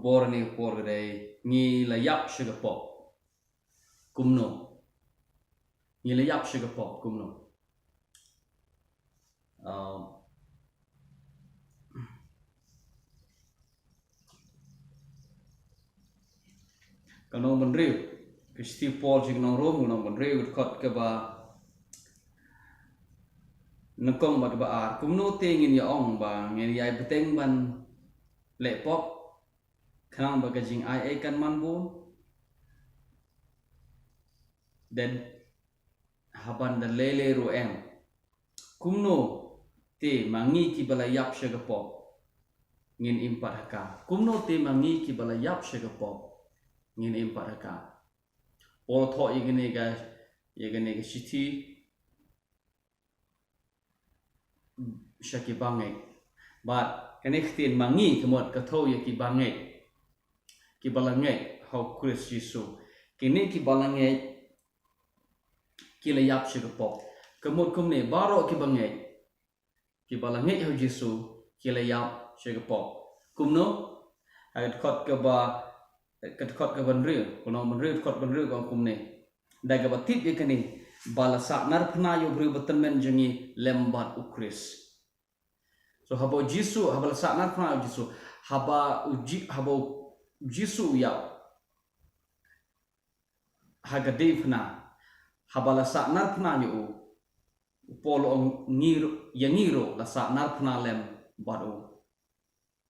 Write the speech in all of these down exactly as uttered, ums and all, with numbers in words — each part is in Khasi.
Bor ni por ka dei ngi la ïap sha ka pop. Kumno? Ngi la ïap sha ka pop kumno? Um, ka nongbynriew, ka shithi Paul sha ki nong Rom, ka nongbynriew, ka dkhot kaba nyngkong bad kaba ar. Kumno te ngin ïa ong ba ngin ïai bteng ban leh pop, khnang ba ka jingai ei kan man bun? Dei haba da lei lei ruh em. Kumno te ma ngi kiba la ïap sha ka pop ngin im pat ha ka? Kumno te ma ngi kiba la ïap sha ka pop ngin im pat ha ka? Paul thoh ïa kane ka, ïa kane ka shithi sha ki bangeit. Bad kane ka ktien ma ngi ka mut ka thoh ïa ki bangeit, kiba la ngeit ha u Khrist Jisu. Kine kiba la ngeit ki la ïap sha ka pop. Ka mut kumne, baroh kiba ngeit, kiba la ngeit ha u Jisu, ki la ïap sha ka pop. Kumno? Ha ka dkhot kaba, ka dkhot kaba hynriew, ka nongbynriew, dkhot ba hynriew ka ong kumne: Da kaba tip ïa kane, ba la sahnarphna ïa u briew ba tymmen jong ngi lem bad u Khrist. So haba u Jisu, haba la sahnarphna ïa u Jisu, haba u Ji-, haba u Jisu u ïap ha ka diengphna, haba la sahnarphna ïa u, u Paul u ong ngi ruh, ïa ngi ruh la sahnarphna lem bad u.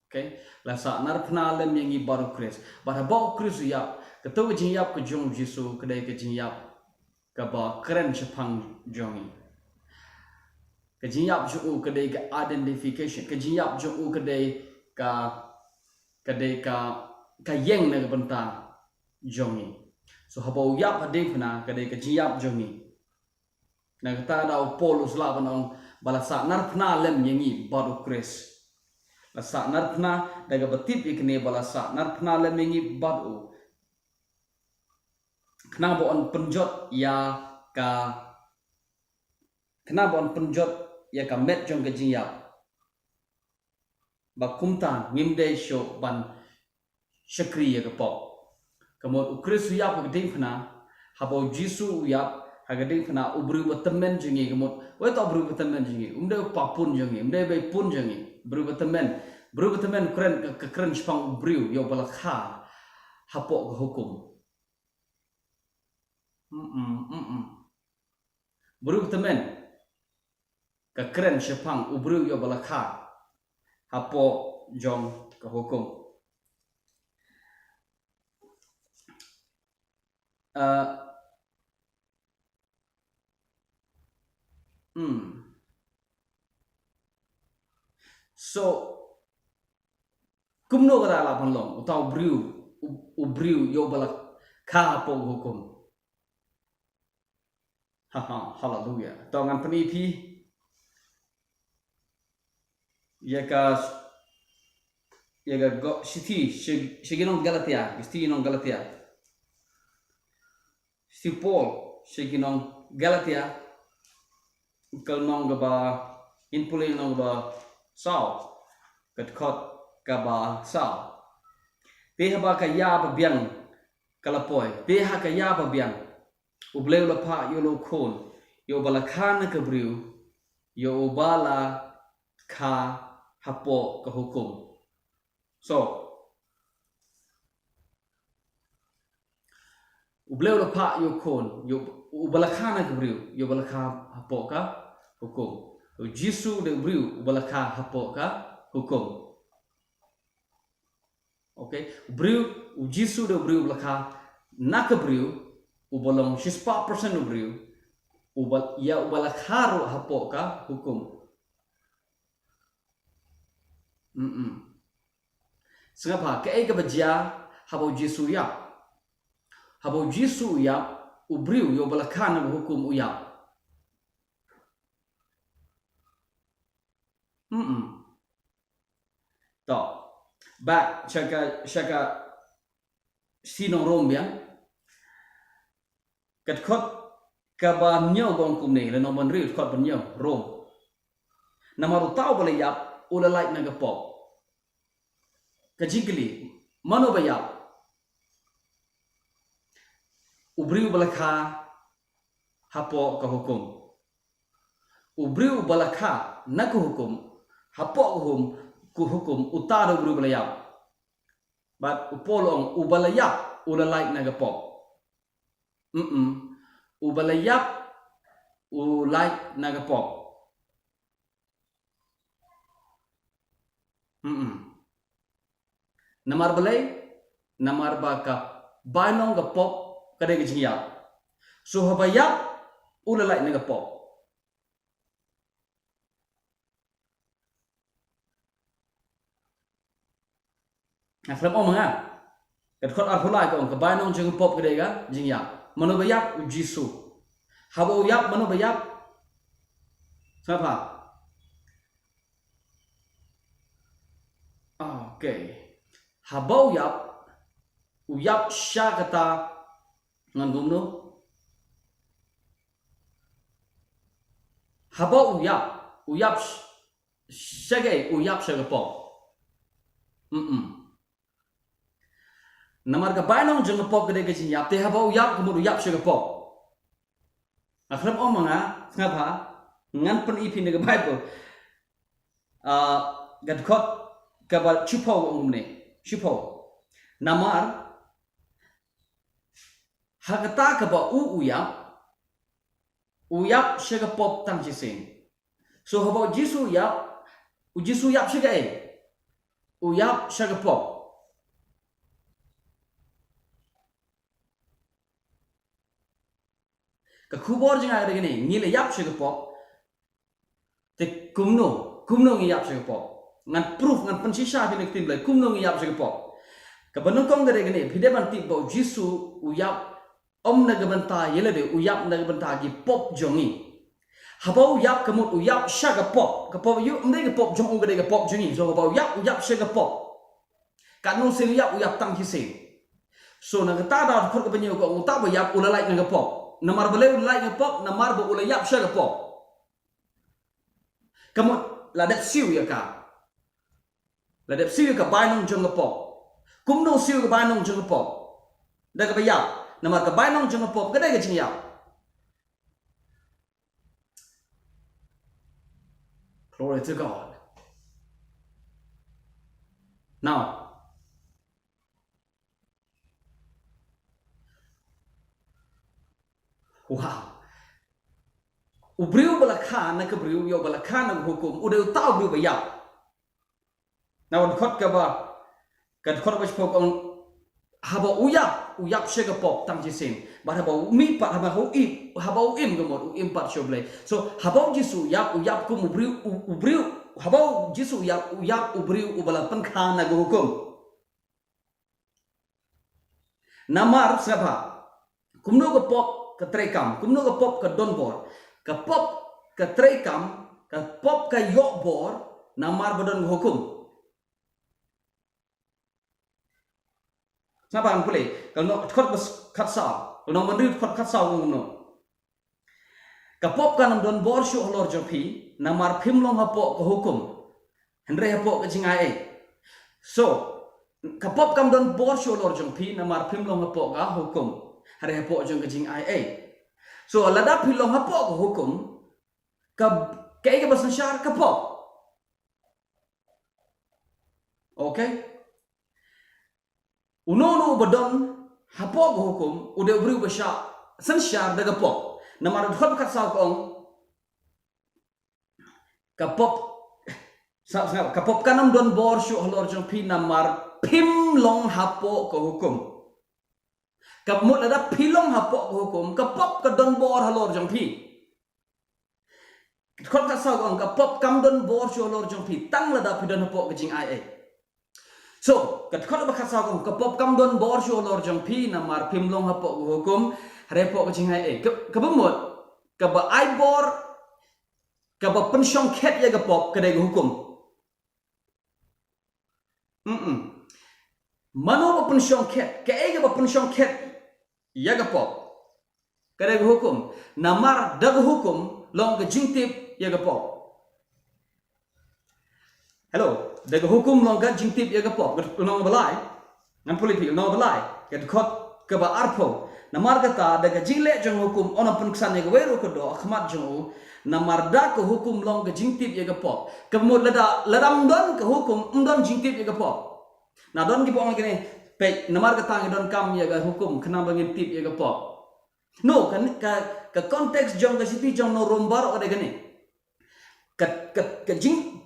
Okay? La sahnarphna lem ïa ngi bad u Khrist. Bad haba u Khrist u ïap, kato ka jingïap ka jong u Jisu ka dei ka jingïap kaba kren shaphang jong ngi. Ka jingïap jong u ka dei ka identification. Ka jingïap jong u ka dei ka, ka dei ka, ka ïeng na ka bynta jong ngi. So haba u ïap ha diengphna ka dei ka jingïap jong ngi. Na kata ka daw u Paul u sa lah ban ong ba la sahnarphna lem ïa ngi bad u Khrist. La sahnarphna, da kaba tip ïa kane ba la sahnarphna lem ïa ngi bad u. Khnang ba yn pynjot ïa ka, khnang ba yn pynjot ïa ka met jong ka jingïap. Ba kumta ngim dei shuh ban shakri ïa ka pop. Ka mut u Khrist u ïap ha ka diengphna, haba u Jisu u ïap ha ka diengphna, u briew ba tymmen jong ngi, ka mut, wei, uta u briew ba tymmen jong ngi, um dei u papun jong ngi, um dei u beipun jong ngi, briew ba tymmen, briew ba tymmen kren, ka, ka kren shaphang u briew ïa uba la kha hapoh ka hukum. Mm-mm, mm-mm. Briew ba tymmen ka kren shaphang u briew ïa uba la kha hapoh jong ka hukum. Uh, hmm. So, kumno ka la lah ban long uta u briew, u, u briew ïa uba la kha hapoh ka hukum? Ha, ha, haleluya. To ngan pyni phi ïa ka, ïa ka go-, shithi, shi, shi ki nong Galatia, shithi nong Galatia. Shithi Paul sha ki nong Galatia, ka lynnong kaba, ngin pule lynnong kaba saw, ka dkhot kaba saw. Te haba ka ïa ba biang ka la poi, te ha ka ïa ba biang, U Blei u la phah ïa u khun, ïa uba la kha na ka briew, ïa uba la kha hapoh ka hukum. So, U Blei u la phah ïa u khun, ïa u, uba la kha na ka briew, ïa uba la kha hapoh ka hukum. U Jisu u dei u briew, uba la kha hapoh ka hukum. Okay? U briew, u Jisu u dei u briew uba la kha na ka briew, uba long shispah percent u briew, uba, ïa uba la kha ruh hapoh ka hukum. Mm-mm. Sngap ha, kaei kaba jia haba u Jisu u ïap? Haba u Jisu u ïap, u briew ïa uba la kha na ka hukum u ïap. Mm-mm. To. Ba, sha ka, sha ka shithi nong Rom biang. Ka dkhot kaba hynñiew ka ong kumne, lynnong ba hynriew dkhot ba hynñiew, Rom. Namar uta uba la ïap u la lait na ka pop. Ka jingkylli, Mano ba ïap? U briew ba la kha hapoh ka hukum. U briew ba la kha na ka hukum, hapoh ka hukum, ka hukum, uta da u briew ba la ïap. Bad u Paul u ong, u ba la ïap u la lait na ka pop. Mm-mm. U ba la ïap u lait na ka pop. Mm-mm. Namar balei? Namar ba ka bainong ka pop ka dei ka jingïap. So haba ïap u la lait na ka pop. Nga khlem ong ma nga. Ka dkhot arphew lai ka ong, ka bainong jong ka pop ka dei ka jingïap. Mano ba ïap? U Jisu. Haba u ïap, mano ba ïap? Sngap bha. Okay. Haba u ïap, u ïap sha kata, ngan kumno? Haba u ïap, u ïap sh-, sha kaei? U ïap sha ka pop. Mm-mm. Namar ka bainong jong ka pop ka dei ka jingïap, te haba u ïap ka mut u ïap sha ka pop. Nga khlem ong ma nga, sngap bha, ngan pyni phi na ka Baibl. Ah, ka dkhot kaba shiphew ka ong kumne, shiphew. Namar ha kata kaba u u ïap, u ïap sha ka pop tang shisien. So haba u Jisu u ïap, u Jisu u ïap sha kaei? U ïap sha ka pop. Ka khubor jong nga ka dei kane, ngi la ïap sha ka pop. Te kumno, kumno ngi ïap sha ka pop? Ngan proof, ngan pynshisha phi na ka ktien Blei kumno ngi ïap sha ka pop. Kaba nyngkong ka dei kane, phi dei ban tip ba u Jisu u ïap ym na ka bynta ïa lade, u ïap na ka bynta ki pop jong ngi. Haba u ïap ka mut u ïap sha ka pop, ka pop ïa u ym dei ka pop jong u, ka dei ka pop jong ngi. So haba u ïap, u ïap sha ka pop. Katno sien u ïap? U ïap tang shisien. So na kata ka dkhot kaba hynñiew ka ong uta ba ïap u la lait na ka pop. Namar balei u la lait na ka pop? Namar ba u la ïap sha ka pop. Ka mut la dep siew ïa ka. La dep siew ïa ka bainong jong ka pop. Kumno siew ka bainong jong ka pop? Da kaba ïap. Namar ka bainong jong ka pop ka dei ka jingïap. Glory to God. Now, wow. U briew ba la kha na ka briew, ïa u ba la kha na ka hukum, u dei uta u briew ba ïap. Na ka dkhot kaba, ka dkhot kaba shiphew ka ong, haba u ïap, u ïap sha ka pop tang shisien. Bad haba u mih pat, haba u im, haba u im ka mut, u im pat sha U Blei. So haba u Jisu u ïap, u ïap kum u briew, u, u briew, haba u Jisu u ïap, u ïap u briew uba la pynkha na ka hukum. Namar sngap bha. Kumno ka pop ka treikam, kumno ka pop ka don bor? Ka pop ka treikam, ka pop ka ïoh bor namar ba don ka hukum. Sngap bha, ngan pule. Ka lynnong dkhot ba khatsaw, ka lynnong Nongbynriew dkhot khatsaw kumno? Ka pop kan ym don bor shuh halor jong phi, namar phim long hapoh ka hukum, hynrei hapoh ka jingaiei. So ka pop kam don bor shuh halor jong phi, namar phim long hapoh ka hukum, hynrei hapoh jong ka jingaiei. So lada phi long hapoh ka hukum, ka, kaei kaba synshar? Ka pop. Okay? Uno uno uba don hapoh ka hukum u dei u briew uba shah synshar da ka pop. Namar dkhot ba khatsaw ka ong, ka pop, sngap, sngap, ka pop kan ym don bor shuh halor jong phi namar phim long hapoh ka hukum. Ka mut lada phi long hapoh ka hukum, ka pop ka don bor halor jong phi. Dkhot khatsaw ka ong, ka pop kam don bor shuh halor jong phi tang lada phi don hapoh ka jingaiei. So ka dkhot ba khatsaw ka ong, ka pop kam don bor shuh halor jong phi namar phim long hapoh ka hukum, hynrei hapoh ka jingaiei. Ka, kaba mut, kaba ai bor, kaba pynshongkhet ïa ka pop ka dei ka hukum. Mm-mm. Mano ba pynshongkhet? Kaei kaba pynshongkhet ïa ka pop? Ka dei ka hukum. Namar da ka hukum long ka jingtip ïa ka pop. Hello, da ka hukum long ka jingtip ïa ka pop. Ka long ba lai. Ngan pule ïa phi, ngan pule, ka dkhot kaba arphew. Namar kata, da ka jingleh jong hukum, un ym pynksan ïa kawei ruh ka doh ha khmat jong u. Namar da ka hukum long ka jingtip ïa ka pop. Ka mut lada, lada ym don ka hukum, ym don jingtip ïa ka pop. Na don kiba ong kine, peit, namar kata ngi donkam ïa ka hukum, khnang ba ngin tip ïa ka pop. No, ka, ka, ka context jong ka shithi jong u Rom baroh ka dei kane. Ka, ka, ka jing,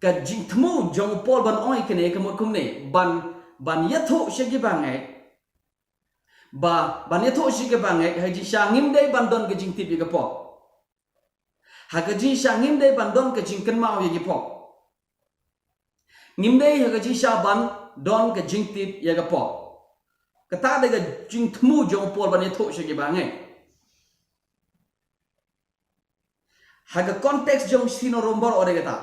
ka jingthmu jong u Paul ban ong ïa kane ka mut kumne, ban, ban ïathuh sha ki bangeit, ba, ban ïathuh sha ki bangeit, ha ka jingshisha ngim dei ban don ka jingtip ïa ka pop. Ha ka jingshisha ngim dei ban don ka jingkynmaw ïa ki pop. Ngim dei ha ka jingshisha ban don ka jingtip ïa ka pop. Kata dei ka jingthmu jong u Paul ban ïathuh sha ki bangeit. Ha ka context jong shithi na u Rom baroh dei kata.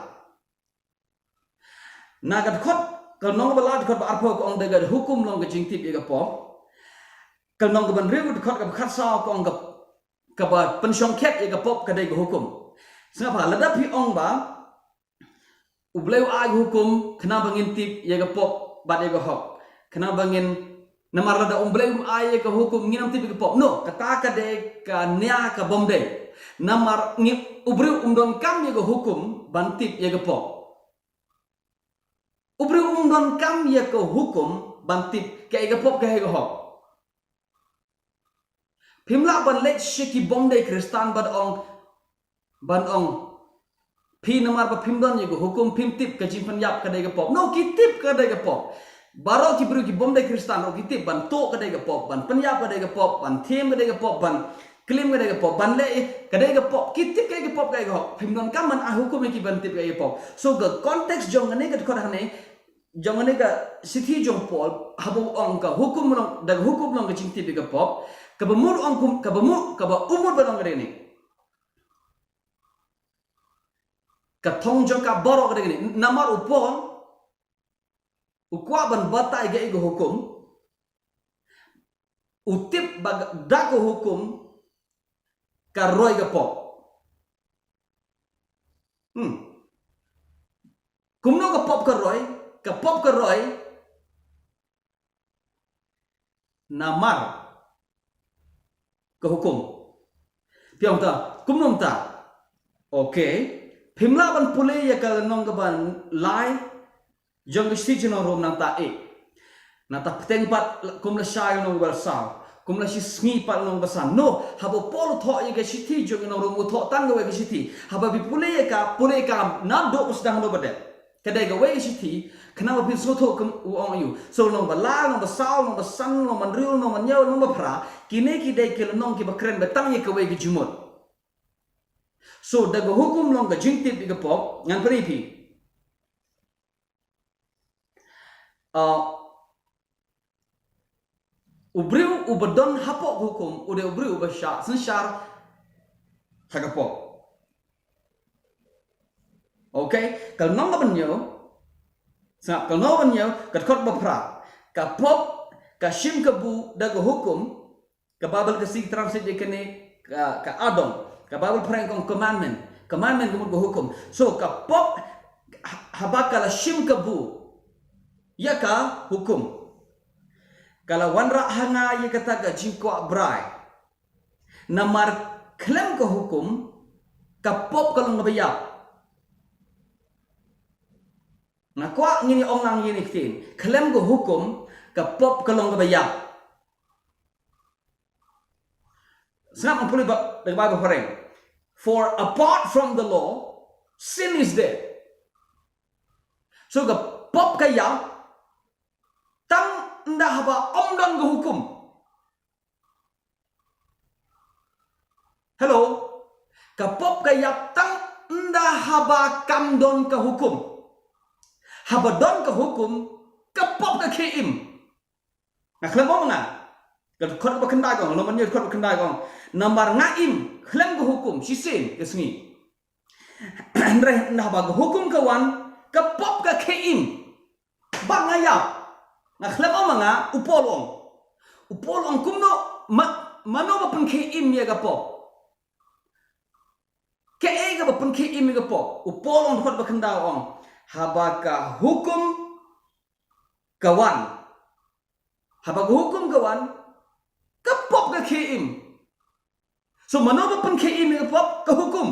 Na ka dkhot, ka lynnong ba la dkhot ba arphew ka ong da ka hukum long ka jingtip ïa ka pop. Ka lynnong kaba hynriew dkhot kaba khatsaw ka ong ka, kaba pynshongkhet ïa ka pop ka dei ka hukum. Sngap bha, lada phi ong ba U Blei u ai ka hukum khnang ba ngin tip ïa ka pop bad ïa ka hok. Khnang ba ngin, namar lada U Blei um ai ïa ka hukum ngin ym tip ïa ka pop. No, kata ka dei ka nia kaba ym dei. Namar ngi, u briew um donkam ïa ka hukum ban tip ïa ka pop. U briew um donkam ïa ka hukum ban tip kaei ka pop kaei ka hok. Phim lah ban leit sha ki bym dei Khristan ban ong, ban ong, phi namar ba phim don ïa ka hukum phim tip ka jingpynïap ka dei ka pop. No, ki tip ka dei ka pop. Baroh ki briew ki bym dei Khristan ruh ki tip ban tuh ka dei ka pop, ban pynïap ka dei ka pop, ban thiem ka dei ka pop, ban klim ka dei ka pop, ban leh ka dei ka pop. Ki tip kaei ka pop kaei ka hok. Phim donkam ban ai hukum ïa ki ban tip kaei ka pop. So ka context jong kane ka dkhot hangne, jong kane ka shithi jong u Paul, haba u ong ka hukum long, da ka hukum long ka jingtip ïa ka pop, kaba mut u ong kum, kaba mut, kaba u mut ban ong ka dei kane. Ka thong jong ka baroh ka dei kane. Namar u Paul u kwah ban batai kaei ka hukum, u tip ba da ka hukum ka roi ka pop. Hmm. Kumno ka pop ka roi? Ka pop ka roi namar ka hukum. Phi ong ta, kumno mynta? Okay. Phim lah ban pule ïa ka lynnong kaba lai jong ka shithi jong u Rom nangta eh. Nangta bteng pat kum lashai lynnong ba saw. Kum lashisngi pat lynnong ba san. No, haba u Paul u thoh ïa ka shithi jong u Rom u thoh tang kawei ka shithi. Haba phi pule ïa ka, pule ïa ka naduh ba sdang haduh ba dep. Ka dei kawei ka shithi, khnang ba phin sngewthuh kum u ong aïu. So lynnong ba lai, lynnong ba saw, lynnong ba san, lynnong ba hynriew, lynnong ba hynñiew, lynnong ba phra. Kine ki dei ki lynnong kiba kren ba tang ïa kawei ka jingmut. So da ka hukum long ka jingtip ïa ka pop, ngan pyni phi. Ah, u briew uba don hapoh ka hukum, u dei u briew uba shah synshar ha ka pop. Okay, ka lynnong kaba hynñiew, sngap, ka lynnong kaba hynñiew, ka dkhot ba phra. Ka pop ka shim kabu da ka hukum, ka Baibl Khasi ka translate ïa kane ka, ka adong. Ka Baibl Phareng ka ong commandment. Commandment ka mut ka hukum. So ka pop ha-, haba ka la shim kabu ïa ka hukum, ka la wanrah ha nga ïa kata ka jingkwah brai. Namar khlem ka hukum ka pop ka long kaba ïap. Nga kwah ngin ïa ong lang ïa kine ki ktien. Khlem ka hukum ka pop ka long kaba ïap. Sngap, ngan pule ba, da ka Baibl Phareng. For apart from the law, sin is dead. So ka pop ka ïap tang ynda haba ym don ka hukum. Hello? Ka pop ka ïap tang ynda haba kam don ka hukum. Haba don ka hukum, ka pop ka khie im. Nga khlem ong ma nga. Ka dkhot ba khyndai ka ong, lynnong ba hynñiew dkhot ba khyndai ka ong. Namar nga im khlem ka hukum shisien ka sngi. Hynrei naba ka hukum ka wan, ka pop ka khie im. Ba nga ïap. Nga khlem ong ma nga, u Paul u ong. U Paul u ong kumno, ma, mano ba pynkhie im ïa ka pop? Kaei kaba pynkhie im ïa ka pop? U Paul u ong dkhot ba khyndai u ong, haba ka hukum ka wan, Haba ka hukum ka wan, ka pop ka khie im. So mano ba pynkhie im ïa ka pop? Ka hukum.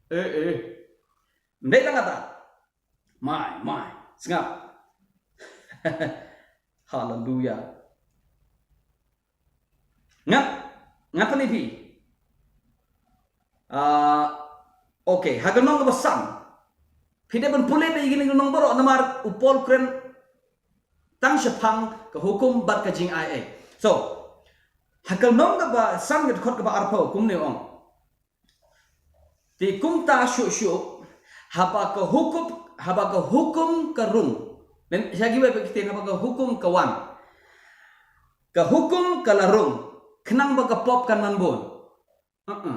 Eh, eh. Ndei lang ata. Mai, mai. Sngap. Haleluya. Ngan, ngan pyni phi. Ah, okay, ha ka lynnong kaba san. Phi dei ban pule beit ïa kine ki lynnong baroh namar u Paul u kren tang shaphang ka hukum bad ka jingai ei. So, ha ka lynnong kaba san ka dkhot kaba arphew kumne ong. Te kumta shuh shuh, haba ka hukum, haba ka hukum ka rung. Nen, sha kiwei pat ki ktien, haba ka hukum ka wan. Ka hukum ka la rung, khnang ba ka pop kan man bun. Uh-uh.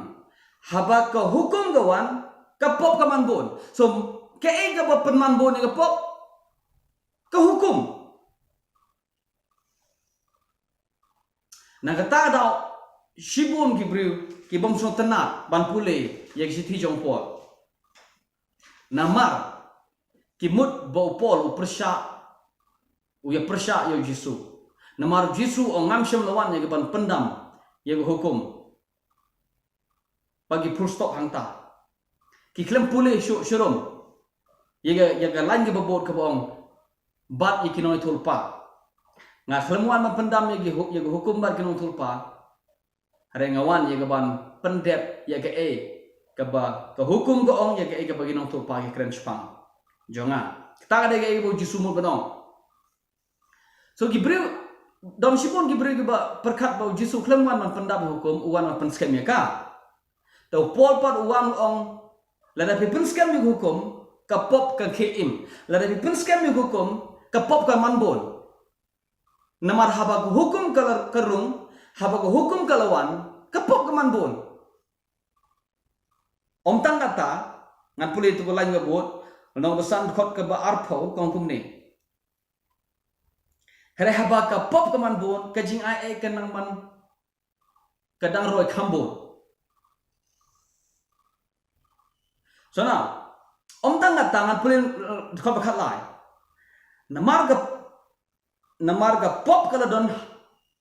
Haba ka hukum ka wan, ka pop ka man bun. So, kaei kaba pynman bun ïa ka pop? Ka hukum. Na kata ka daw, shibun ki briew ki bym sngewtynnat ban pule ïa ki shithi jong u Paul. Namar ki mut ba u Paul u pyrshah, u ïa pyrshah ïa u Jisu. Namar u Jisu u ong ngam shym la wan ïa ka ban pyndam ïa ka hukum. Ba ki full stop hangta. Ki khlem pule shuh shurum ïa ka, ïa ka lain kaba bud kaba ong, bad ïa ki nongïathuhlypa. Nga khlem wan ban pyndam ïa ki hu-, ïa ka hukum bad ki nongïathuhlypa. Hynrei nga wan ïa ka ban pyndep ïa kaei kaba ka hukum ka ong, ïa kaei kaba ki nongïathuhlypa ki kren shaphang jong nga. Kata ka dei kaei kaba u Jisu mut ban ong. So ki briew, don shibun ki briew kiba pyrkhat ba u Jisu khlem wan ban pyndam ïa ka hukum, u wan ban pynskhem ïa ka. Te u Paul pat u wan u ong, lada phi pynskhem ïa ka hukum, ka pop ka khie im. Lada phi pynskhem ïa ka hukum, ka pop ka man bun. Namar haba ka hukum ka la, ka rung, haba ka hukum ka la wan, ka pop ka man bun. Ym tang kata, ngan pule ïa tu ka lain kaba bud, lynnong ba san dkhot kaba arphew ka ong kumne. Hynrei haba ka pop ka man bun, ka jingai ei kan nang man, ka dang roi kham bun. So now, ym tang kata, ngan pule, eh, dkhot ba khatlai. Namar ka, namar ka pop ka la don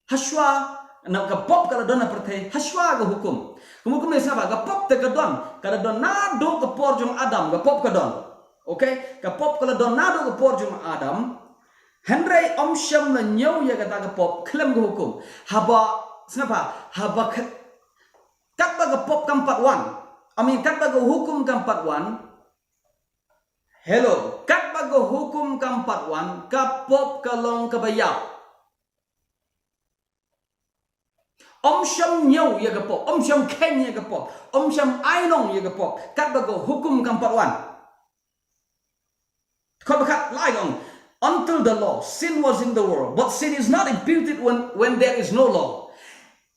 hashwa, na ka pop ka la don ha pyrthei hashwa ka hukum. Ka mut kumne sngap bha, ka pop te ka don, ka la don naduh ka por jong Adam, ka pop ka don. Okay? Ka pop ka la don naduh ka por jong Adam. Hynrei ym shym la ñiew ïa kata ka pop khlem ka hukum. Haba, sngap bha, haba khat, katba ka pop kam pat wan. I mean, katba ka hukum kam pat wan. Hello, katba ka hukum kam pat wan, ka pop ka long kaba ïap. Ym shym ñiew ïa ka pop, ym shym kheiñ ïa ka pop, ym shym ainong ïa ka pop, katba ka hukum kam pat wan. Dkhot ba khatlai ka ong, until the law, sin was in the world, but sin is not imputed when, when there is no law.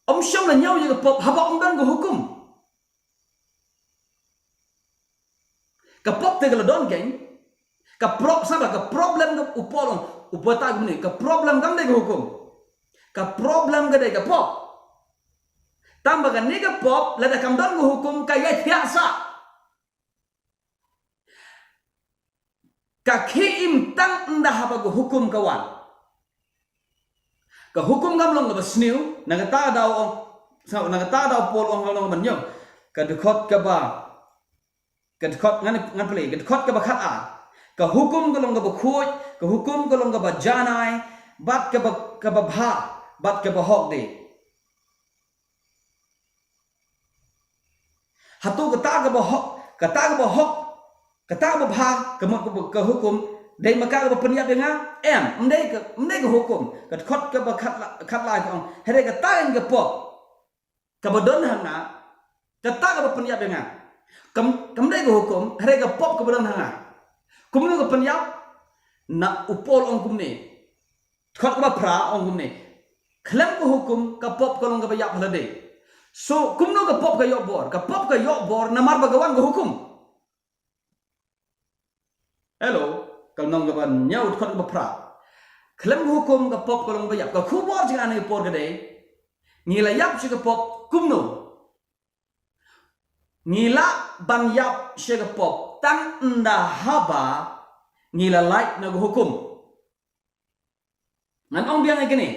Ym shym la ñiew ïa ka pop haba ym don ka hukum. Ka pop te ka la don kein. Ka pro-, sngap bha, ka problem ka u Paul, u Paul u ong kumne, ka problem kam dei ka hukum. Ka problem ka dei ka pop. Tangba kane ka pop, lada kam don ka hukum, ka ïai thiah sah. Ka khie im tang ynda haba ka hukum ka wan. Ka hukum kam long kaba sniew, na kata ka daw, sngap, na kata ka daw u Paul u ong, long ban ñiew. Ka dkhot kaba, ka dkhot ngan, ngan pule, ka dkhot kaba khatar. Ka hukum ka long kaba khuid, ka hukum ka long kaba janai, bad kaba, kaba bha, bad kaba hok de. Hato kata kaba hok, kata kaba hok, kata kaba bha, ka mut ka, ka hukum, dei ma ka kaba pynïap ïa nga? Em, ym dei ka, ym dei ka hukum. Ka dkhot kaba khatla-, khatlai ka ong, hynrei kata ka pop kaba don ha nga, kata kaba pynïap ïa nga. Kam, kam dei ka hukum, hynrei ka pop kaba don ha nga. Kumno ka pynïap? Na u Paul u ong kumne. Dkhot kaba phra u ong kumne. Khlem ka hukum, ka pop ka long kaba ïap ha lade. So, kumno ka pop ka ïoh bor? Ka pop ka ïoh bor namar ba ka wan ka hukum. Hello, ka lynnong kaba hynñiew, dkhot kaba phra. Khlem ka hukum, ka pop ka long kaba ïap. Ka khubor jong nga ha kane ka por ka dei, ngi la ïap sha ka pop kumno? Ngi lah ban ïap sha ka pop tang ynda haba ngi la lait na ka hukum. Ngan ong biang ïa kane.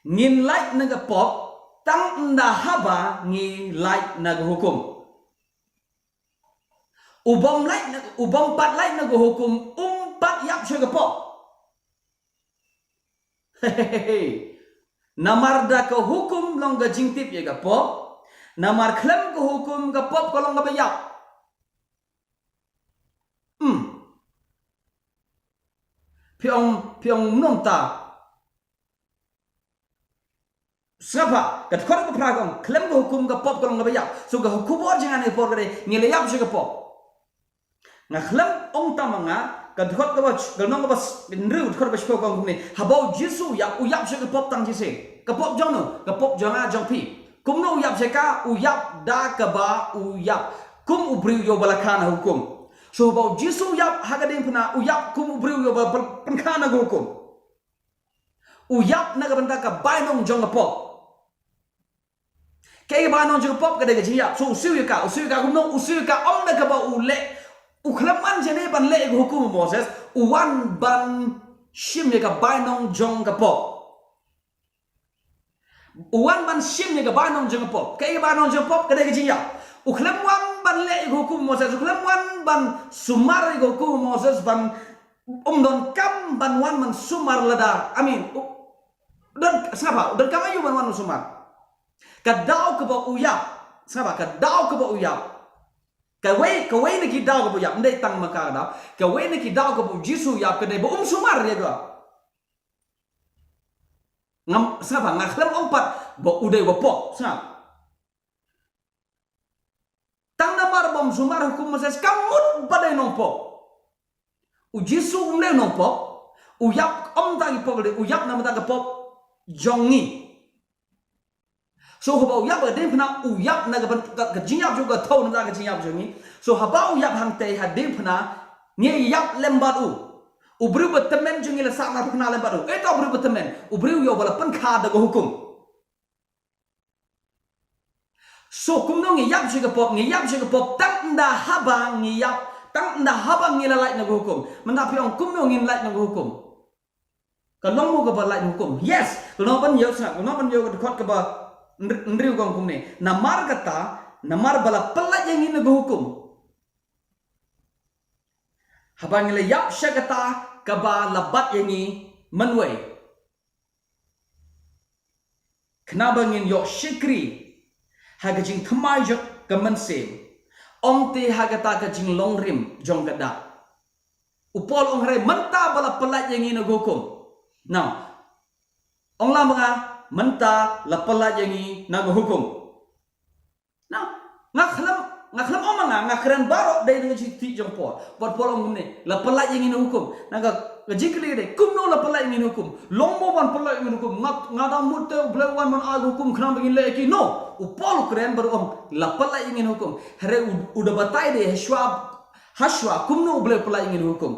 Ngin lait na ka pop tang ynda haba ngi lait na ka hukum. U bym lait na, u bym pat lait na ka hukum, um pat ïap sha ka pop. Namar da ka hukum long ka jingtip ïa ka pop. Namar khlem ka hukum ka pop ka long kaba ïap. Hmm. Phi ong, phi ong mynta. Sngap ha, ka dkhot ba phra ka ong, khlem ka hukum ka pop ka long kaba ïap. So ka hukum bor jong nga ha kane ka por ka dei, ngi la ïap sha ka pop. Nga khlem ong tang ma nga, ka dkhot kaba, ka lynnong kaba hynriew dkhot ba shiphew ka ong kumne. Haba u Jisu u ïap, u ïap sha ka pop tang shisien. Ka pop jong no, ka pop jong nga jong phi. Kumno u ïap sha ka, u ïap da kaba, u ïap kum u briew uba la kha na hukum. So haba u Jisu u ïap ha ka diengphna, u ïap kum u briew uba la pyn-, pynkha na ka hukum. U ïap na ka bynta ka bainong jong ka pop. Kaei ka bainong jong ka pop ka dei ka jingïap. So u siew ïa ka, u siew ïa ka kumno, u siew ïa ka ym da kaba u leh. U khlem wan shane ban leh ïa ka hukum u Moses, u wan ban shim ïa ka bainong jong ka pop. U wan ban shim ïa ka bainong jong ka pop. Kaei ka bainong jong ka pop ka dei ka jingïap. U khlem wan ban leh ïa ka hukum u Moses, u khlem wan ban sumar ïa ka hukum u Moses ban, um donkam ban wan ban sumar lada. I mean, u don, sngap ha, u donkam aïu ban wan ban sumar. Ka daw kaba u ïap. Sngap ha, ka daw kaba u ïap. Kawei, kawei na ki daw kaba u ïap. Ym dei tang ma ka daw. Kawei na ki daw kaba u Jisu u ïap ka dei ba um sumar ïa ka. Ngam, sngap ha, nga khlem ong pat ba u dei uba pop, sngap. Tang namar ba um sumar hukum Moses ka mut ba dei nongpop. U Jisu um dei nongpop. U ïap ym tang ïa ki pop lei, u ïap namar ka pop jong ngi. So haba u ïap ha ka diengphna, u ïap na ka ban-, ka, ka jingïap jong u ka thew na ka jingïap jong ngi. So haba u ïap hangtei ha diengphna, ngi ïap lem bad u. U briew ba tymmen jong ngi la sah na ka diengphna lem bad u. Ita u briew ba tymmen, u briew ïa uba la pynkha da ka hukum. So kumno ngi ïap sha ka pop, ngi ïap sha ka pop tang ynda haba ngi ïap, tang ynda haba ngi la lait na ka hukum. Mynta phi ong kumno ngin lait na ka hukum. Ka long mo kaba lait na ka hukum. Yes, ka long ban ïoh sngap, ka long ban ïoh ka dkhot kaba hynr-, hynriew ka ong kumne. Namar kata, namar ba la pyllait ïa ngi na ka hukum. Haba ngi la ïap sha kata kaba la bat ïa ngi mynwei. Khnang ba ngin ïoh shakri ha ka jingthymmai jong ka mynsiem. Ym te ha kata ka jinglong rim jong ka dak. U Paul u ong hynrei mynta ba la pyllait ïa ngi na ka hukum. Now, ong lang ma nga mynta la pyllait ïa ngi na ka hukum. Now, nga khlem, nga khlem ong ma nga, nga kren baroh dei na ka jingtip jong Paul. Bad Paul u ong kumne, la pyllait ïa ngi na hukum. Na ka, ka jingkylli ka dei, kumno la pyllait ïa ngi na hukum? Long mo ban pyllait ïa ngi na hukum? Nga, nga dang mut te U Blei u wan ban ai ka hukum khnang ba ngin leh ïa ki. No, u Paul u kren bad u ong, la pyllait ïa ngi na hukum. Hynrei u, u da batai de, hashwa, hashwa, kumno U Blei u pyllait ïa ngi na hukum.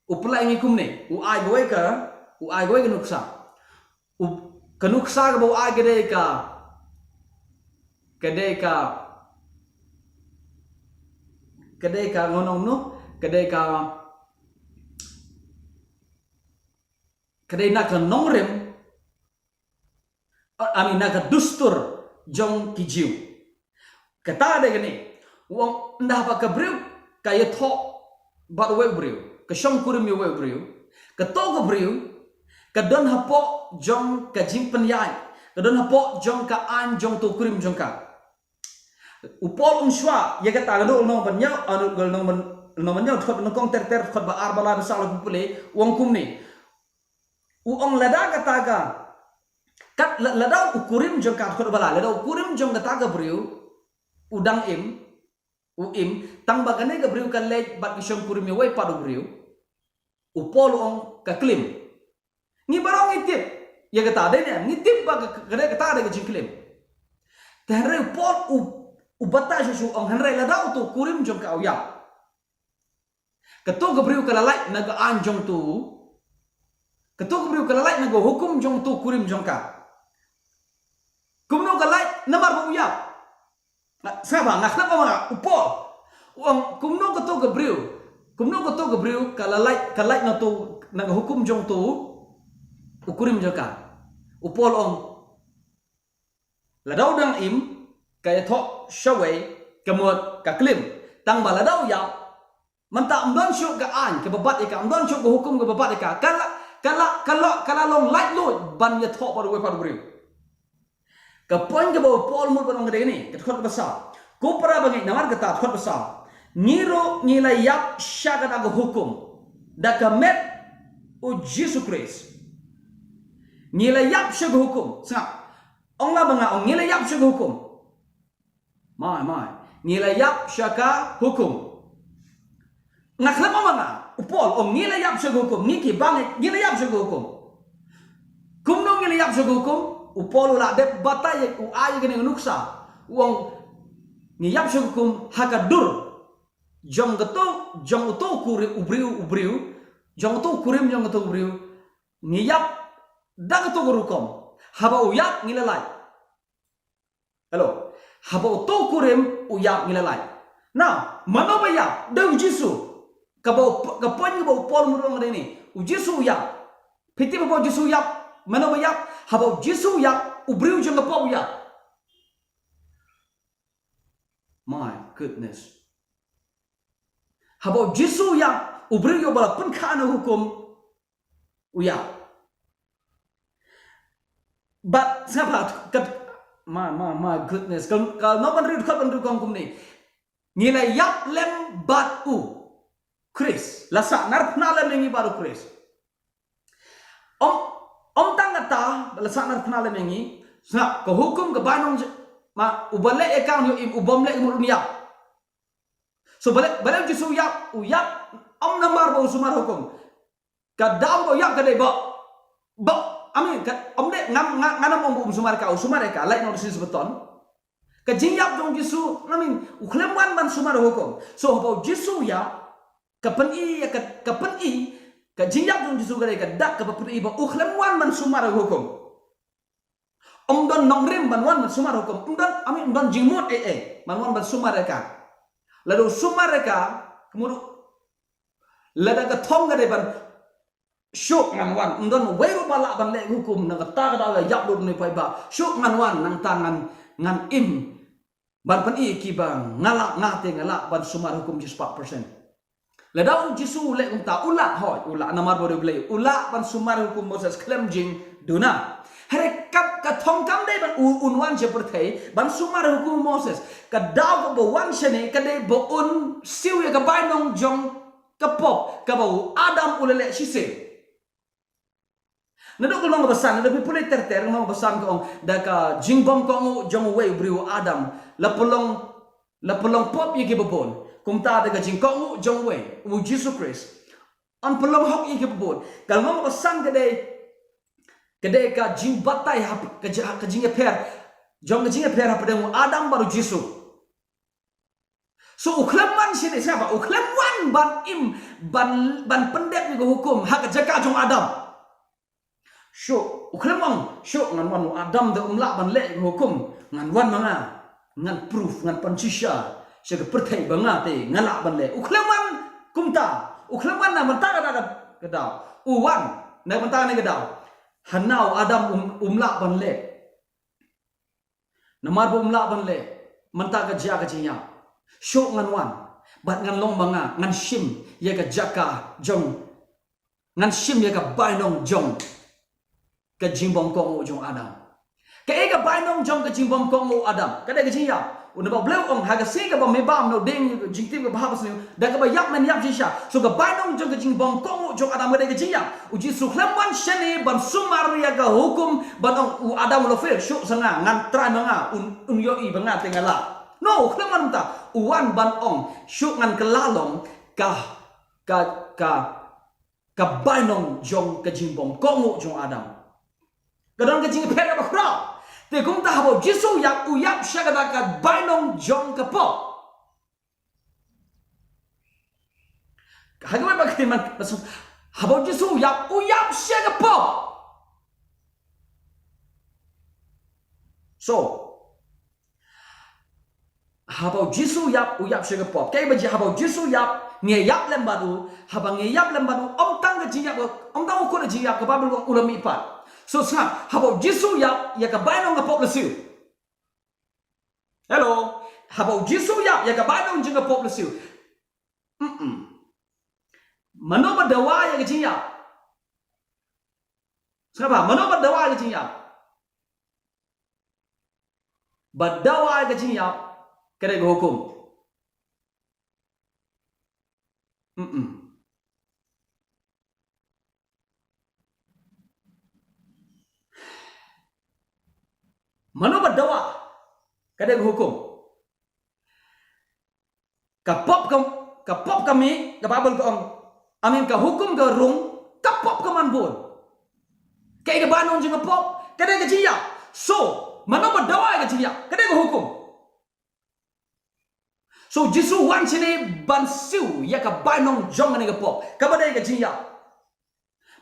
U pyllait ïa ngi kumne, u ai kawei ka, u ai kawei ka nuksa. U, ka nuksa kaba u ai ka dei ka, ka dei ka, ka dei ka ngan ong kumno, ka dei ka, ka dei na ka nongrim, I mean, na ka dustur jong ki Jiw. Kata ka dei kane, u ong ynda haba ka briew ka ïathoh bad uwei u briew, ka shongkurim ïa uwei u briew, kato ka briew ka don hapoh jong ka jingpynïaid, ka don hapoh jong ka aiñ jong uto u kurim jong ka. U Paul u ong shuwa ïa kata, ka dei lynnong ba hynñiew, ah, ka dei lynnong ba, lynnong ba hynñiew, dkhot ba nyngkong ter ter, dkhot ba ar ba lai, ba saw la pule, u ong kumne. U ong lada kata ka, kat la-, lada u kurim jong ka, dkhot ba lai, lada u kurim jong kata ka briew u dang im, u im, tang ba kane ka briew ka leit bad ki shongkurim ïa uwei pat u briew, u Paul u ong ka klim. Ngi baroh ngi tip ïa kata, dei ne, ngi tip ba ka, ka, ka dei kata, dei ka jingklim. Te hynrei u Paul u, u batai shuh shuh, u ong hynrei lada uto u kurim jong ka u ïap. Kato ka briew ka la lait na ka aiñ jong uto. Kato ka briew ka la lait na ka hukum jong uto u kurim jong ka. Kumno ka lait? Namar ba u ïap. Nga, sngap bha, nga khlem ong ma nga, u Paul u ong kumno kato ka briew, kumno kato ka briew ka la lait, ka lait na uto, na ka hukum jong uto, u kurim jong ka. U Paul u ong, lada u dang im, ka ïathoh shawei, ka mut ka klim. Tang ba lada u ïap, mynta ym don shuh ka aiñ kaba bat ïa ka, ym don shuh ka hukum kaba bat ïa ka. Ka la, ka la, ka la, ka la long laitluid ban ïathoh bad uwei pat u briew. Ka point kaba u Paul u mut ban ong ka dei kane, ka dkhot kaba saw. Ko para bangeit, namar kata, dkhot kaba saw, ngi ruh ngi la ïap sha kata ka hukum da ka met u Jisu Khrist. Ngi la ïap sha ka hukum. Sngap. Ong la ba nga ong ngi la ïap sha ka hukum. Mai, mai. Ngi la ïap sha ka hukum. Nga khlem ong ma nga, u Paul u ong ngi la ïap sha ka hukum, ngi ki bangeit ngi la ïap sha ka hukum. Kumno ngi la ïap sha ka hukum? U Paul u la dep batai, u ai kane ka nuksa. U ong ngi ïap sha ka hukum ha ka dur jong kato, jong uto u kurim, u briew, u briew, jong uto u kurim, jong uto u briew. Ngi ïap da kato ka rukom. Haba u ïap ngi la lait. Hello. Haba uto u kurim u ïap ngi la lait. Now, mano ba ïap? Dei u Jisu. Kaba u, ka point kaba u Paul u mut ban ong dei kane. U Jisu u ïap. Phi tip haba u Jisu u ïap, mano ba ïap? Haba u Jisu u ïap, u briew jong ka pop u ïap. My goodness. Haba u Jisu u ïap, u briew uba la pynkha na hukum u ïap. But sngap ha, ka, my, my, my goodness. Ka, ka nongbynriew, ka nongbynriew ka ong kumne. Ngi la ïap lem bad u Khrist. La sahnarphna lem ïa ngi bad u Khrist. Ym, ym tang kata, la sahnarphna lem ïa ngi. Sngap, ka hukum ka bainong j-, ma, uba leh ïa ka un ïoh im, u bym leh ka mut un ïap. So balei, balei u Jisu u ïap, u ïap, ym namar ba u sumar hukum. Ka daw ba u ïap ka dei ba, ba, I mean, ka, ym dei, ngam, nga, ngan ym ong ba um sumar ïa ka, u sumar ïa ka, lait noh da ka shisha baton. Ka jingïap jong u Jisu, I mean, u khlem wan ban sumar hukum. So haba u Jisu u ïap, ka pyni ïa ka, ka pyni, ka jingïap jong u Jisu ka dei ka dak kaba pyni ba u khlem wan ban sumar hukum. Ym don nongrim ban wan ban sumar hukum. Ym don, I mean, ym don jingmut ei ei ban wan ban sumar ïa ka. Lada u sumar ïa ka, ka mut, lada ka thong ka dei ban, shuh ngan wan. Ym don uwei ruh ba lah ban leh hukum na kata ka daw, ïa ïap lut ne paidbah. Shuh ngan wan, nangta ngan, ngan im ban pyni ïa ki ba nga lah, nga te nga lah ban sumar hukum shispah percent. Lada u Jisu u leh kumta, u lah, hooid, u lah, namar ba u dei u Blei, u lah ban sumar hukum Moses khlem jingduna. Hynrei ka, ka thong kam dei ban u, un wan sha pyrthei ban sumar hukum Moses. Ka daw kaba wan shane ka dei ba un siew ïa ka bainong jong ka pop kaba u Adam u la leh shisien. Naduh ka lynnong kaba san, naduh phi pule ter ter, lynnong kaba san ka ong, da ka jingbymkohnguh jong uwei u briew u Adam, la pynlong, la pynlong pop ïa kiba bun. Kumta da ka jingkohnguh jong uwei, u Jisu Khrist, yn pynlong hok ïa kiba bun. Ka lynnong kaba san ka dei, ka dei ka jingbatai hap, ka ji-, ka jingïapher, jong ka jingïapher hapdeng u Adam bad u Jisu. So u khlem wan shane, sngap ba, u khlem wan ban im, ban, ban pyndep ïa ka hukum ha ka jaka jong u Adam. Shuh, u khlem ong, shuh ngan wan, u Adam te um lah ban leh ïa ka hukum, ngan wan ma nga, ngan proof, ngan pynshisha sha ka pyrthei ba nga te nga lah ban leh. U khlem wan kumta, u khlem wan na bynta kata ka, ka daw. U wan na bynta kane ka daw. Hana u Adam um, um lah ban leh. Namar ba um lah ban leh mynta ka jia ka jingïap. Shuh ngan wan bad ngan long ma nga, ngan shim ïa ka jaka jong, ngan shim ïa ka bainong jong ka jingbymkohnguh jong u Adam. Kaei ka bainong jong ka jingbymkohnguh u Adam? Ka dei ka jingïap. U naba Blei u ong ha ka sngi kaba me bam, na u dieng jingtip kaba hap sniew, da kaba ïap men ïap shisha. So ka bainong jong ka jingbymkohnguh jong u Adam ka dei ka jingïap. U Jisu khlem wan shane ban sumar ïa ka hukum ban ong u Adam u la fail, shuh sa nga, ngan trai ma nga, un, un ïohi ba nga te nga lah. No, u khlem wan mynta, u wan ban ong, shuh ngan kylla long ka, ka, ka, ka bainong jong ka jingbymkohnguh jong u Adam. Ka don ka jingïapher kaba khraw. Te kumta haba u Jisu u ïap, u ïap sha kata ka bainong jong ka pop. Ha kawei pat ka ktien, haba u Jisu u ïap, u ïap sha ka pop. So haba u Jisu u ïap, u ïap sha ka pop. Kaei ba jia? Haba u Jisu u ïap, ngi ïap lem bad u. Haba ngi ïap lem bad u, ym tang jingïap, ym tang u khot jingïap, ka Baibl ka ong u la mihpat. So sngap, haba u Jisu ïap, ïa ka bainong ka pop la siew. Hello. Haba u Jisu ïap, ïa ka bainong jong ka pop la siew. Mm-mm. Mano ba dawa ïa ka jingïap? Sngap bha, mano ba dawa ïa ka jingïap? Ba dawa ïa ka jingïap ka dei ka hukum. Mm-mm. Mano ba dawa ka dei ka hukum. Ka pop ka, ka pop ka mih, ka Baibl ka ong. I mean, ka hukum ka rung, ka pop ka man bun. Kaei ka bainong jong ka pop? Ka dei ka jingïap. So mano ba dawa ïa ka jingïap? Ka dei ka hukum. So Jisu wan shane ban siew ïa ka bainong jong kane ka pop, kaba dei ka jingïap.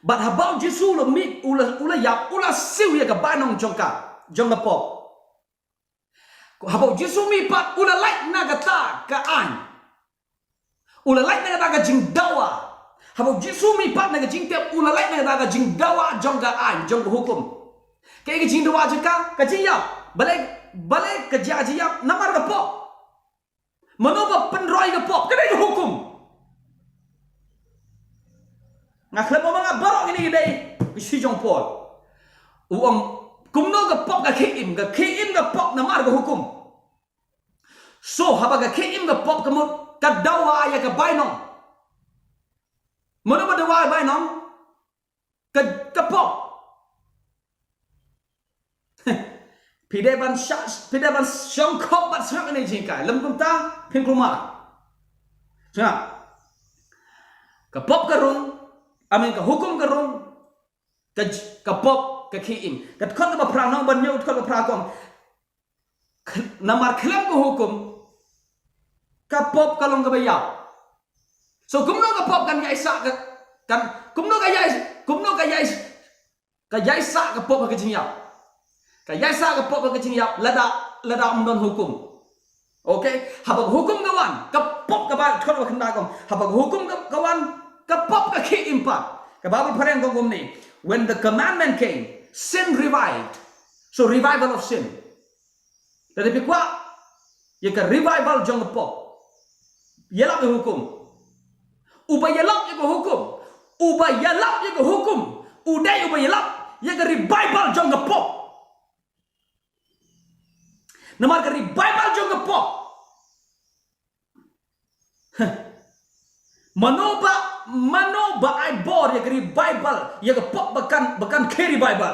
Bad haba u Jisu u la mih, u la, u la ïap, u la siew ïa ka bainong jong ka, jong ka pop. Haba u Jisu mihpat, u la lait na kata ka aiñ. U la lait na kata ka jingdawa. Haba u Jisu mihpat na ka jingtep, u la lait na kata ka jingdawa jong ka aiñ, jong ka hukum. Kaei ka jingdawa jong ka? Ka jingïap. Balei, balei ka jia jingïap? Namar ka pop. Mano ba pynroi ka pop? Ka dei ka hukum. Nga khlem ong ba nga baroh kine ki dei ki shi jong Paul. U ong kumno ka pop ka khie im, ka khie im ka pop namar ka hukum. So haba ka khie im ka pop ka mut ka dawa ïa ka bainong. Mano ba dawa ïa ka bainong? Ka, ka pop. Phi dei ban sha, phi dei ban shong khop bad sngap ïa kane ka jinghikai. Lym kumta phin kulmar. Sngap. Ka pop ka rung, I mean ka hukum ka rung, ka j-, ka pop ka khie im. Ka dkhot kaba phra, nang ban ñiew dkhot kaba phra ka ong. Kh-, namar khlem ka hukum, ka pop ka long kaba ïap. So kumno ka pop kan ïaisah ka, kan, kumno ka ïais-, kumno ka ïais-, ka ïaisah ka pop ha ka jingïap? Ka ïaisah ka pop ha ka jingïap lada, lada ym don hukum. Okay, haba ka hukum ka wan, ka pop ka ba, dkhot ba khyndai ka ong, haba ka hukum ka, ka wan, ka pop ka khie im pat. Ka Baibl phareng ka ong kumne, when the commandment came, sin revived. So revival of sin. Lada phi kwah ïa ka revival jong ka pop, ïalap ïa ka hukum. Uba ïalap ïa ka hukum, uba ïalap ïa ka hukum, u dei uba ïalap ïa ka revival jong ka pop. Namar ka revival jong ka pop. Heh. Mano ba, mano ba ai bor ïa ka revival, ïa ka pop ba kan, ba kan khie revival?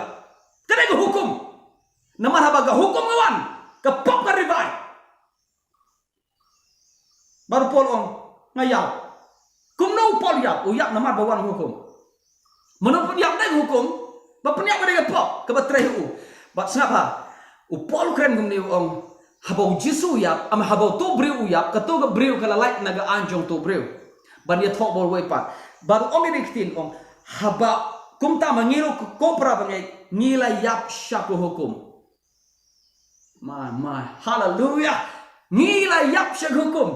Ka dei ka hukum. Namar haba ka hukum ka wan, ka pop ka revive. Bad u Paul u ong, nga ïap. Kumno u Paul u ïap? U ïap namar ba wan hukum. Mano pynïap? Dei ka hukum. Ba pynïap ka dei ka pop kaba trei ha u. Bad sngap ha, u Paul u kren kumne, u ong, haba u Jisu u ïap, ym, haba uto u briew u ïap, kato ka briew ka la lait na ka aiñ jong uto u briew ban ïathoh bor wei pat. Bad u ong ïa kane ka ktien, u ong, haba kumta ma ngi ruh ko para bangeit, ngi la ïap sha ka hukum. My, my, haleluya. Ngi la ïap sha ka hukum.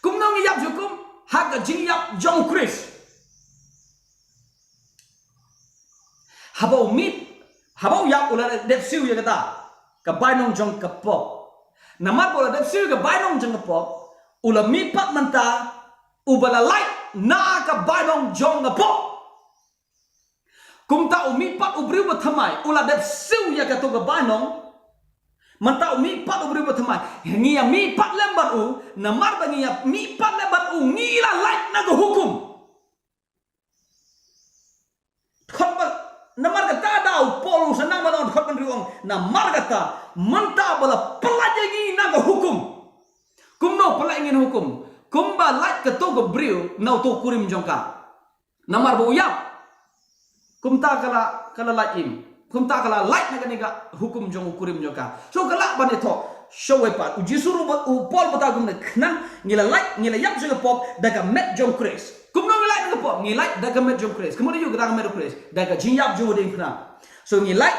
Kumno ngi ïap sha ka hukum? Ha ka jingïap jong u Khrist. Haba u mih, haba u ïap u la dep siew ïa kata ka bainong jong ka pop. Namar ba u la dep siew ïa ka bainong jong ka pop, u la mihpat mynta uba la lait na ka bainong jong ka pop. Kumta u mihpat u briew ba thymmai, u la dep siew ïa kato ka bainong. Mynta u mihpat u briew ba thymmai, ngi ïa mihpat lem bad u, namar ba ngi ïa mihpat lem bad u, ngi la lait na ka hukum. Dkhot ba, namar kata da u Paul u sdang ban ong, dkhot ba hynriew u ong, namar kata, mynta ba la pyllait ïa ngi na ka hukum. Kumno pyllait ïa ngi na hukum? Kumba lait kato ka briew na uto u kurim jong ka. Namar ba u ïap. Kumta ka la, ka la lait im. Kumta ka la lait na kane ka hukum jong u kurim jong ka. So ka lah ban ïathoh shawei pat. U Jisu ruh ba, u Paul u batai kumne, khnang ngi la lait, ngi la ïap sha ka pop da ka met jong u Khrist. Kumno ngi lait na ka pop? Ngi lait da ka met jong u Khrist. Kumno ngi ïoh da ka met u Khrist? Da ka jingïap jong u diengphna. So ngi lait,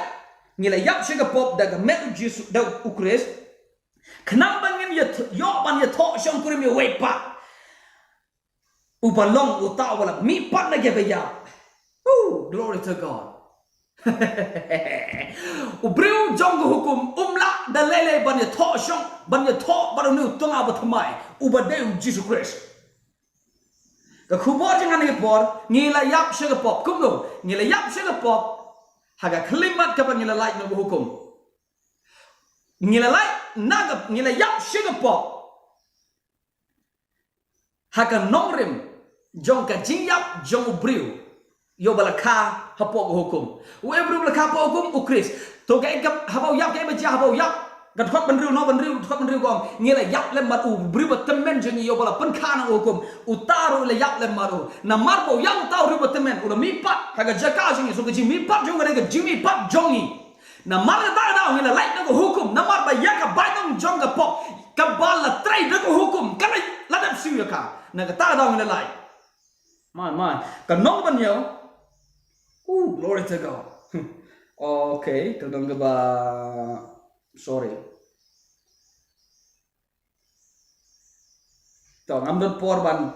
ngi la ïap sha ka pop da ka met u Jisu, da u Khrist. Khnang ba ngin ïa th-, ïoh ban ïathoh shong kurim ïa uwei pat. Uba long uta uba la mihpat na kiba ïap. Oh, glory to God. U briew jong ka hukum um lah da lei lei ban ïathoh shong, ban ïathoh bad une u tnga ba thymmai, uba dei U Jisu Khrist. Ka khubor jong nga ha kane ka por, ngi la ïap sha ka pop. Kumno ngi la ïap sha ka pop? Ha ka khyllipmat kaba ngi la lait na ka hukum. Ngi la lait na ka, ngi la ïap sha ka pop ha ka nongrim jong ka jingïap jong u briew ïa uba la kha hapoh ka hukum. Uei u briew ba la kha hapoh ka hukum? U Khrist. To kaei ka, haba u ïap, kaei ba jia haba u ïap? Ka dkhot ba hynriew, nongbah hynriew, dkhot ba hynriew ka ong, ngi la ïap lem bad u briew ba tymmen jong ngi, ïa uba la pynkha na ka hukum. Uta ruh la ïap lem bad u. Namar ba u ïap, uta u briew ba tymmen u la mihpat ha ka jaka jong ngi. So ka jingmihpat jong u ka dei ka jingmihpat jong ngi. Namar kata ka daw ngi la lait na ka hukum, namar ba ïa ka bainong jong ka pop kaba la trei da ka hukum ka la, la dep siew ïa ka. Na kata ka daw ngi la lait. Mai, mai. Ka nongbah hynñiew. Oh, glory to God. Okay, ka nongbah, sorry. To, ngam don por ban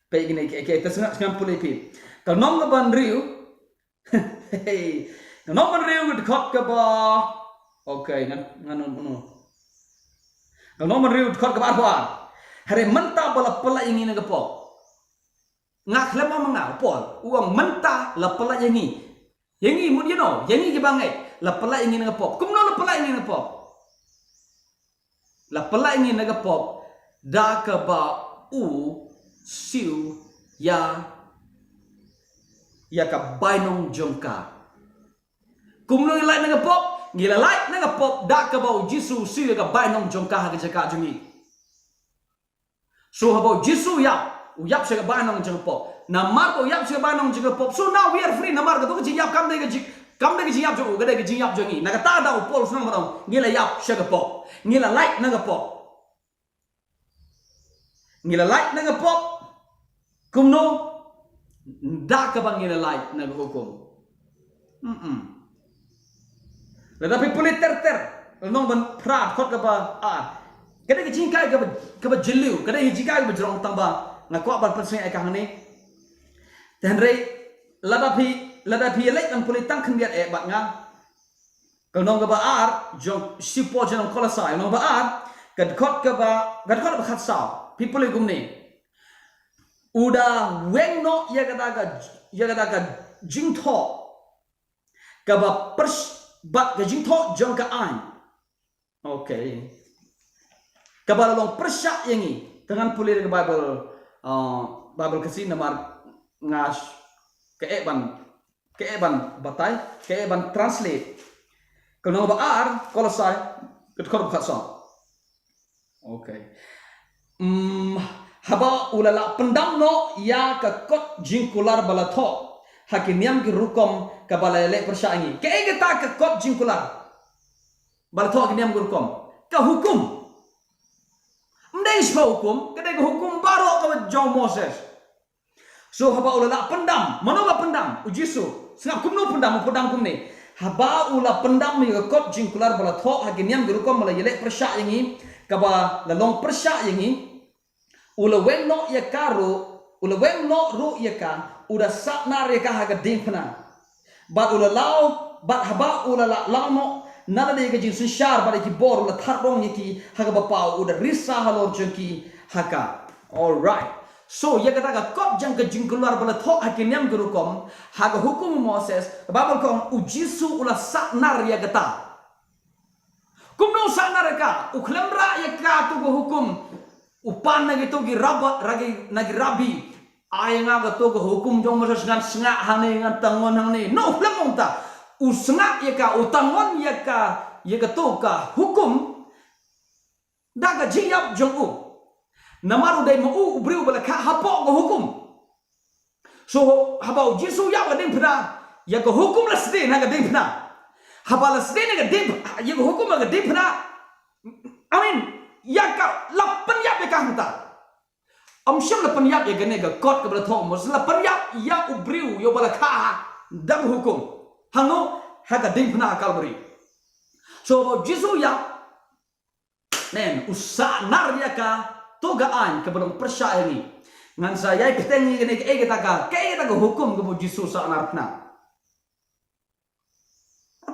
peit kine, okay, okay, te sngap, sngap pule phi. Ka nongbah hynriew. Hey, ka nongbah hynriew ka dkhot kaba. Okay, ngan, ngan, no, no. Ka nongbah hynriew ka dkhot kaba arphew ar. Hynrei mynta ba la pyllait ïa ngi na ka pop. Nga khlem ong ma nga, u Paul u ong mynta la pyllait ïa ngi. Ïa ngi mut ïa no, ïa ngi kiba ngeit, la pyllait ïa ngi na ka pop. Kumno la pyllait ïa ngi na ka pop? La pyllait ïa ngi na ka pop da kaba u siew ïa, ïa ka bainong jong ka. Kumno ngi lait na ka pop? Ngi la lait na ka pop da kaba U Jisu u siew ïa ka bainong jong ka ha ka jaka jong ngi. So haba U Jisu u ïap, u ïap sha ka bainong jong ka pop. Namar ba u ïap sha ka bainong jong ka pop, so now we are free. Namar kato ka jingïap kam dei ka jing, kam dei ka jingïap jong u, ka dei ka jingïap jong ngi. Na kata ka daw u Paul u sdang ban ong, ngi la ïap sha ka pop, ngi la lait na ka pop. Ngi la lait na ka pop. Kumno? Da kaba ngi la lait na ka hukum. Mm-mm. Lada phi pule ter ter, lynnong ba phra, dkhot kaba ar. Ka dei ka jinghikai kaba, kaba jylliew, ka dei ka jinghikai kaba jrong, tang ba nga kwah ban pynsngew ïa ka hangne. Te hynrei lada phi, lada phi ïaleit ban pule tang khyndiat eh bad nga. Ka lynnong kaba ar jong shithi Paul jong ki nong Kolosai, lynnong ba ar, ka dkhot kaba, ka dkhot ba khatsaw. Phi pule kumne. U da weng noh ïa kata ka, ïa kata ka jingthoh kaba pyrsh-, bad ka jingthoh jong ka aiñ. Okay. Kaba la long pyrshah ïa ngi. Te ngan pule da ka Bible, uh, Bible Khasi namar nga sh-, ka eh ban, ka eh ban batai, ka eh ban translate. Ka lynnong ba ar, Kolosai, ka dkhot ba khatsaw. Okay. Mm, haba u la lah pyndam noh ïa ka kot jingkular ba la thoh ha ki niam ki rukom kaba la leh pyrshah ïa ngi. Kaei kata ka kot jingkular ba la thoh ha ki niam ki rukom? Ka hukum. Ym dei shuh hukum, ka dei ka hukum baroh kaba jong Moses. So haba u la lah pyndam, mano ba pyndam? U Jisu. Sngap kumno pyndam, u pyndam kumne. Haba u la pyndam ïa ka kot jingkular ba la thoh ha ki niam ki rukom ba la ïaleh pyrshah ïa ngi, kaba la long pyrshah ïa ngi, u la weng noh ïa ka ruh, u la weng noh ruh ïa ka, u da sah nar ïa ka ha ka diengphna. Bad u la law, bad haba u la lah law noh na lade ïa ka jingsynshar bad ïa ki bor, u la thad rong ïa ki ha kaba paw, u da risa halor jong ki ha ka. Alright. So ïa kata ka kot jong ka jingkular ba la thoh ha ki niam ki rukom, ha ka hukum u Moses, ka Bible ka ong u Jisu u la sah nar ïa kata. Kumno u sah nar ïa ka? U khlem rah ïa kato ka hukum. U pan na kito ki rabbi, na ki, na ki rabbi. Ai nga kato ka hukum jong Moses ngan sngap hangne, ngan tangon hangne. No, u khlem ong ta. U sngap ïa ka, u tangon ïa ka, ïa kato ka hukum da ka jingïap jong u. Namar u dei ma u u briew ba la kha hapoh ka hukum. So haba u Jisu u ïap ha ka diengphna, ïa ka hukum la sdien ha ka diengphna. Haba la sdien ha ka dieng, ïa ka hukum ha ka diengphna, I mean, ïa ka la pynïap ïa ka hangta. Ym shym la pynïap ïa kane ka kot kaba la thoh u Moses, la pynïap ïa u briew ïa uba la kha da ka hukum. Hangno? Ha ka diengphna ha Kalbari. So haba u Jisu u ïap, nen, u sah nar ïa kato ka aiñ kaba long pyrshah ïa ngi. Ngan sa ïai bteng ïa kane, kaei kata ka, kaei kata ka hukum kaba u Jisu u sah narphna.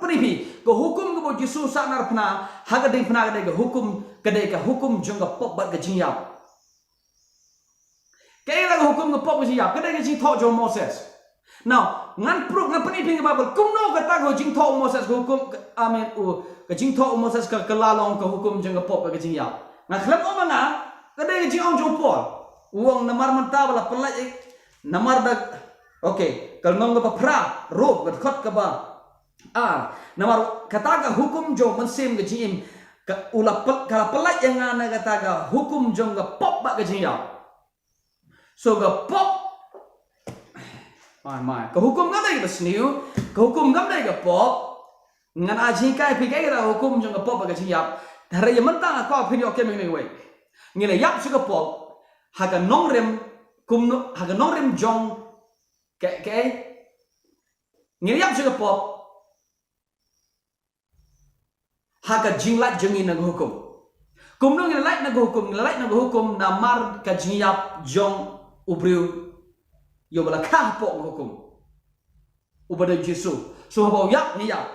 Phi, ka hukum kaba u Jisu u sah narphna ha ka diengphna ka dei ka hukum, ka dei ka hukum jong ka pop bad ka jingïap. Kaei kata ka hukum ka pop ka jingïap? Ka dei ka jingthoh jong u Moses. Now, ngan pyrkhat, ngan pyni ïa phi ha ka Baibl kumno kata ka jingthoh u Moses ka hukum, ka, I mean, u, ka jingthoh u Moses ka, ka la long ka hukum jong ka pop bad ka jingïap. Nga khlem ong ma nga, ka dei ka jingong jong u Paul. U ong namar mynta ba la pyllait, eh, namar da, okay, ka lynnong kaba phra, Rom, ka dkhot kaba ar. Namar kata ka hukum jong u Mynsiem ka jingim, ka u la pyl-, ka la pyllait ïa nga na kata ka hukum jong ka pop bad ka jingïap. So ka pop, mai, mai, ka hukum kam dei kaba sniew, ka hukum kam dei ka pop. Ngan ai jinghikai ïa phi kaei kata ka hukum jong ka pop bad ka jingïap. Hynrei ïa mynta nga kwah phin ïoh kem ïa kane kawei. Ngi la ïap sha ka pop ha ka nongrim, kumno, ha ka nongrim jong, kaei, kaei, ngi la ïap sha ka pop ha ka jinglait jong ngi na ka hukum. Kumno ngi la lait na ka hukum? Ngi la lait na ka hukum namar ka jingïap jong u briew, ïa uba la kha hapoh ka hukum, uba dei u Jisu. So haba u ïap, ngi ïap.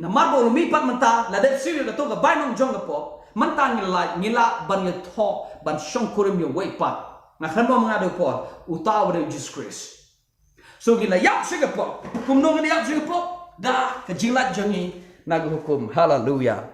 Namar ba u la mih pat mynta, la dep siew ïa kato ka bainong jong ka pop, mynta ngi la lait, ngi lah ban ïathoh, ban shongkurim ïa uwei pat. Nga khlem ong ma nga, dei u Paul, uta uba dei u Jisu Khrist. So ngi la ïap sha ka pop. Kumno ngi la ïap sha ka pop? Da ka jinglait jong ngi na ka hukum. Haleluya.